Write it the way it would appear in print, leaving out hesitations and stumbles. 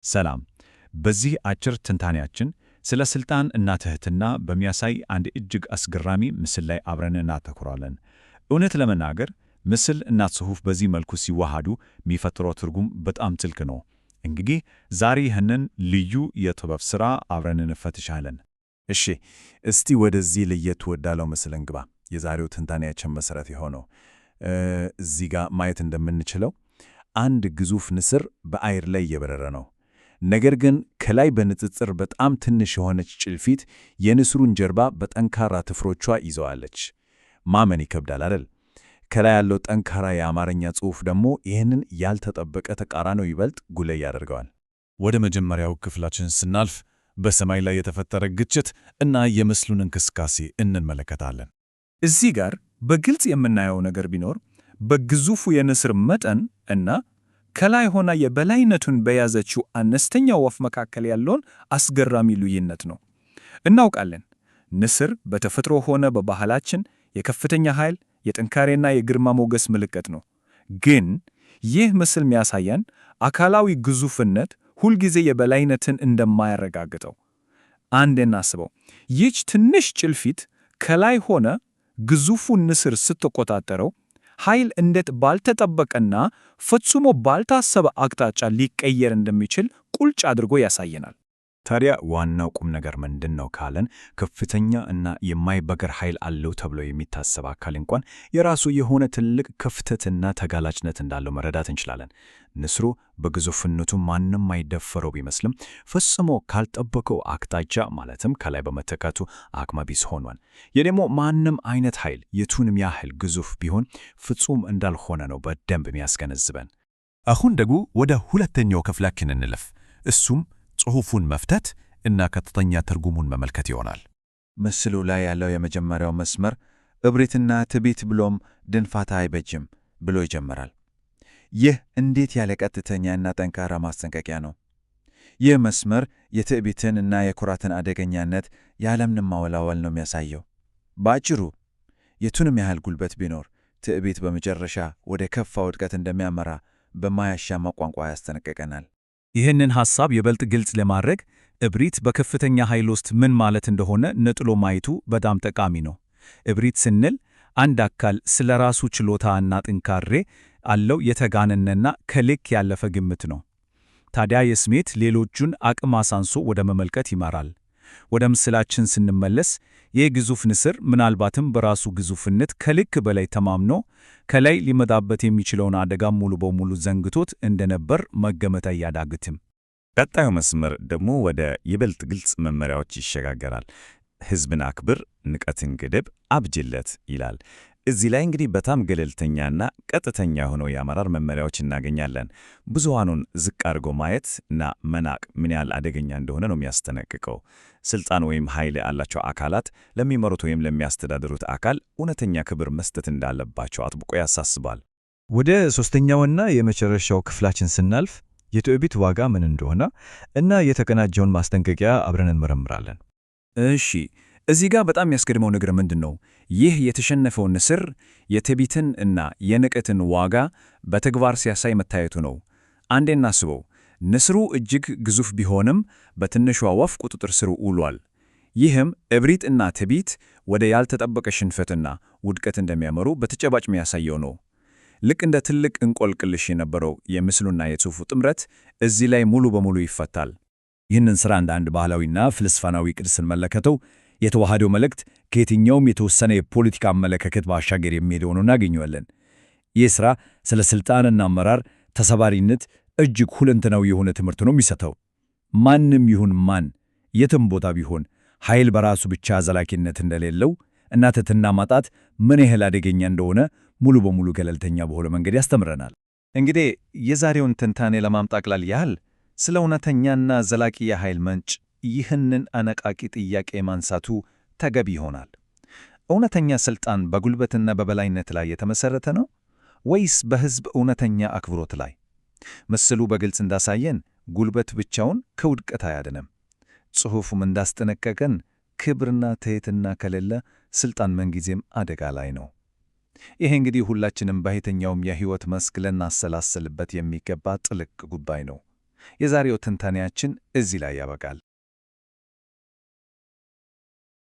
ሰላም። በዚህ አጭር ትንታኔያችን ስለ ስልጣን እና ትህትና በሚያሳይ አንድ እጅግ አስገራሚ ምስል ላይ አብረን እናተኩራለን። እውነት ለመናገር ምስል እና ጽሑፍ በዚህ መልኩ ሲዋሃዱ የሚፈጥረው ትርጉም በጣም ጥልቅ ነው። እንግዲህ ዛሬ ይህንን ልዩ የጥበብ ሥራ አብረን እንፈትሻለን። እሺ፣ እስቲ ወደዚህ ለየት ወዳለው ምስል እንግባ። የዛሬው ትንታኔያችን መሠረት የሆነው እዚህ ጋር ማየት እንደምንችለው አንድ ግዙፍ ንስር በአየር ላይ እየበረረ ነው። ነገር ግን ከላይ በንጽጽር በጣም ትንሽ የሆነች ጭልፊት የንስሩን ጀርባ በጠንካራ ጥፍሮቿ ይዘዋለች። ማመን ይከብዳል አይደል? ከላይ ያለው ጠንካራ የአማርኛ ጽሑፍ ደግሞ ይህንን ያልተጠበቀ ተቃራኒው ይበልጥ ጉልህ ያደርገዋል። ወደ መጀመሪያው ክፍላችን ስናልፍ በሰማይ ላይ የተፈጠረ ግጭት እና የምስሉን እንቅስቃሴ እንመለከታለን። እዚህ ጋር በግልጽ የምናየው ነገር ቢኖር በግዙፉ የንስር መጠን እና ከላይ ሆና የበላይነቱን በያዘችው አነስተኛ ወፍ መካከል ያለውን አስገራሚ ልዩነት ነው። እናውቃለን፣ ንስር በተፈጥሮ ሆነ በባህላችን የከፍተኛ ኃይል፣ የጥንካሬና የግርማ ሞገስ ምልክት ነው። ግን ይህ ምስል የሚያሳየን አካላዊ ግዙፍነት ሁልጊዜ የበላይነትን እንደማያረጋግጠው። አንዴ እናስበው። ይህች ትንሽ ጭልፊት ከላይ ሆነ ግዙፉን ንስር ስትቆጣጠረው ኃይል እንዴት ባልተጠበቀና ፈጽሞ ባልታሰበ አቅጣጫ ሊቀየር እንደሚችል ቁልጭ አድርጎ ያሳየናል። ታዲያ ዋናው ቁም ነገር ምንድን ነው ካለን፣ ከፍተኛ እና የማይበገር ኃይል አለው ተብሎ የሚታሰብ አካል እንኳን የራሱ የሆነ ትልቅ ክፍተትና ተጋላጭነት እንዳለው መረዳት እንችላለን። ንስሩ በግዙፍነቱ ማንም አይደፈረው ቢመስልም ፈጽሞ ካልጠበቀው አቅጣጫ ማለትም ከላይ በመተካቱ አቅመ ቢስ ሆኗል። ይህ ደግሞ ማንም አይነት ኃይል የቱንም ያህል ግዙፍ ቢሆን ፍጹም እንዳልሆነ ነው በደንብ የሚያስገነዝበን። አሁን ደግሞ ወደ ሁለተኛው ክፍላችን እንለፍ። እሱም ጽሑፉን መፍታት እና ቀጥተኛ ትርጉሙን መመልከት ይሆናል። ምስሉ ላይ ያለው የመጀመሪያው መስመር እብሪትና ትዕቢት ብሎም ድንፋታ አይበጅም ብሎ ይጀምራል። ይህ እንዴት ያለ ቀጥተኛና ጠንካራ ማስጠንቀቂያ ነው! ይህ መስመር የትዕቢትን እና የኩራትን አደገኛነት ያለምንም ማወላወል ነው የሚያሳየው። በአጭሩ የቱንም ያህል ጉልበት ቢኖር ትዕቢት በመጨረሻ ወደ ከፋ ውድቀት እንደሚያመራ በማያሻማ ቋንቋ ያስጠነቅቀናል። ይህንን ሐሳብ ይበልጥ ግልጽ ለማድረግ እብሪት በከፍተኛ ኃይል ውስጥ ምን ማለት እንደሆነ ነጥሎ ማየቱ በጣም ጠቃሚ ነው። እብሪት ስንል አንድ አካል ስለ ራሱ ችሎታ እና ጥንካሬ አለው የተጋነነና ከልክ ያለፈ ግምት ነው። ታዲያ የስሜት ሌሎቹን አቅም አሳንሶ ወደ መመልከት ይመራል። ወደ ምስላችን ስንመለስ ይህ ግዙፍ ንስር ምናልባትም በራሱ ግዙፍነት ከልክ በላይ ተማምኖ ከላይ ሊመጣበት የሚችለውን አደጋ ሙሉ በሙሉ ዘንግቶት እንደነበር መገመት አያዳግትም። ቀጣዩ መስመር ደግሞ ወደ ይበልጥ ግልጽ መመሪያዎች ይሸጋገራል። ሕዝብን አክብር፣ ንቀትን ግደብ፣ አብጅለት ይላል። እዚህ ላይ እንግዲህ በጣም ገለልተኛና ቀጥተኛ የሆነው የአመራር መመሪያዎች እናገኛለን። ብዙሃኑን ዝቅ አድርጎ ማየት እና መናቅ ምን ያህል አደገኛ እንደሆነ ነው የሚያስጠነቅቀው። ስልጣን ወይም ኃይል ያላቸው አካላት ለሚመሩት ወይም ለሚያስተዳድሩት አካል እውነተኛ ክብር መስጠት እንዳለባቸው አጥብቆ ያሳስባል። ወደ ሶስተኛውና የመጨረሻው ክፍላችን ስናልፍ የትዕቢት ዋጋ ምን እንደሆነ እና የተቀናጀውን ማስጠንቀቂያ አብረን እንመረምራለን። እሺ፣ እዚህ ጋር በጣም የሚያስገርመው ነገር ምንድን ነው? ይህ የተሸነፈው ንስር የትዕቢትን እና የንቀትን ዋጋ በተግባር ሲያሳይ መታየቱ ነው። አንዴ እናስበው። ንስሩ እጅግ ግዙፍ ቢሆንም በትንሿ ወፍ ቁጥጥር ስር ውሏል። ይህም እብሪት እና ትዕቢት ወደ ያልተጠበቀ ሽንፈትና ውድቀት እንደሚያመሩ በተጨባጭ የሚያሳየው ነው። ልክ እንደ ትልቅ እንቆቅልሽ የነበረው የምስሉና የጽሑፉ ጥምረት እዚህ ላይ ሙሉ በሙሉ ይፈታል። ይህንን ሥራ እንደ አንድ ባህላዊና ፍልስፍናዊ ቅድ ስንመለከተው የተዋሃደው መልእክት ከየትኛውም የተወሰነ የፖለቲካ አመለካከት ባሻገር የሚሄድ ሆኖ እናገኘዋለን። ይህ ሥራ ስለ ሥልጣንና አመራር ተሰባሪነት እጅግ ሁለንተናዊ የሆነ ትምህርት ነው የሚሰጠው። ማንም ይሁን ማን የትም ቦታ ቢሆን ኃይል በራሱ ብቻ ዘላቂነት እንደሌለው እና ትሕትና ማጣት ምን ያህል አደገኛ እንደሆነ ሙሉ በሙሉ ገለልተኛ በሆነ መንገድ ያስተምረናል። እንግዲህ የዛሬውን ትንታኔ ለማምጣቅላል ያህል ስለ እውነተኛና ዘላቂ የኃይል ምንጭ ይህንን አነቃቂ ጥያቄ ማንሳቱ ተገቢ ይሆናል። እውነተኛ ሥልጣን በጉልበትና በበላይነት ላይ የተመሠረተ ነው ወይስ በሕዝብ እውነተኛ አክብሮት ላይ? ምስሉ በግልጽ እንዳሳየን ጉልበት ብቻውን ከውድቀት አያድንም። ጽሑፉም እንዳስጠነቀቀን ክብርና ትሕትና ከሌለ ሥልጣን ምንጊዜም አደጋ ላይ ነው። ይሄ እንግዲህ ሁላችንም በየትኛውም የሕይወት መስክ ልናሰላስልበት የሚገባ ጥልቅ ጉዳይ ነው። የዛሬው ትንታኔያችን እዚህ ላይ ያበቃል።